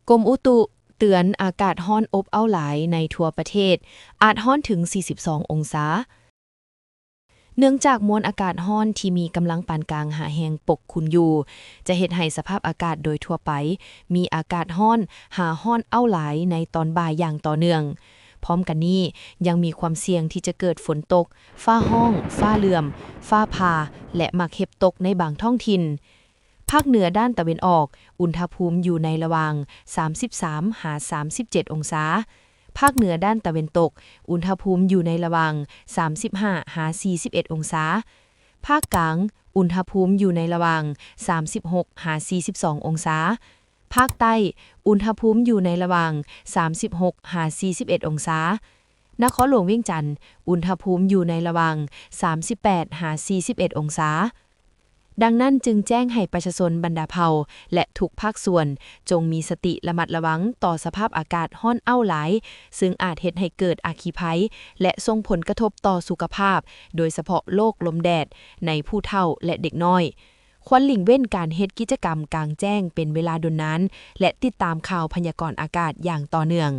ກົມອຸຕຸເຕືອນອາກາດຮ້ອນອົບເອົ້າຫຼາຍໃນທົ່ວປະເທດ, ອາດຮ້ອນເຖິງສີ່ສິບສອງອົງສາ. ເນື່ອງຈາກມວນອາກາດຮ້ອນທີ່ມີກຳລັງປານກາງຫາແຮງປົກຄຸມຢູ່, ຈະເຮັດໃຫ້ສະພາບອາກາດໂດຍທົ່ວໄປມີອາກາດຮ້ອນຫາຮ້ອນເອົ້າຫຼາຍໃນຕອນບ່າຍຢ່າງຕໍ່ເນື່ອງ. ພ້ອມກັນນີ້, ຍັງມີຄວາມສ່ຽງທີ່ຈະເກີດຝົນຕົກ, ຟ້າຮ້ອງ, ຟ້າເຫຼື່ອມ, ຟ້າຜ່າ ແລະ ໝາກເຫັບຕົກໃນບາງທ້ອງຖິ່ນ. ພາກເໜືອດ້ານຕາເວັນອອກ, ອຸນຫະພູມຢູ່ໃນລະຫວ່າງສາມສິບສາມຫາສາມສິບເຈັດອົງສາ. ພາກເໜືອດ້ານຕາເວັນຕົກ, ອຸນຫະພູມຢູ່ໃນລະຫວ່າງສາມສິບຫ້າຫາສີ່ສິບເອັດອົງສາ. ພາກກາງ, ອຸນຫະພູມຢູ່ໃນລະຫວ່າງສາມສິບຫົກຫາສີ່ສິບສອງອົງສາ. ພາກໃຕ້, ອຸນຫະພູມຢູ່ໃນລະຫວ່າງສາມສິບຫົກຫາສີ່ສິບເອັດອົງສາ. ນະຄອນຫຼວງວຽງຈັນ, ອຸນຫະພູມຢູ່ໃນລະຫວ່າງສາມສິບແປດຫາສີ່ສິບເອັດອົງສາ. ດັ່ງນັ້ນຈຶ່ງແຈ້ງໃຫ້ປະຊາຊົນບັນດາເຜົ່າ ແລະ ທຸກພາກສ່ວນ ຈົ່ງມີສະຕິລະມັດລະວັງຕໍ່ສະພາບອາກາດຮ້ອນເອົ້າຫຼາຍ, ຊຶ່ງອາດເຮັດໃຫ້ເກີດອັກຄີໄພ ແລະ ສົ່ງຜົນກະທົບຕໍ່ສຸຂະພາບ, ໂດຍສະເພາະໂລກລົມແດດໃນຜູ້ເຖົ້າ ແລະ ເດັກນ້ອຍ. ຄວນຫຼີກເວັ້ນການເຮັດກິດຈະກຳກາງແຈ້ງເປັນເວລາດົນນານ ແລະ ຕິດຕາມຂ່າວພະຍາກອນອາກາດຢ່າງຕໍ່ເນື່ອງ.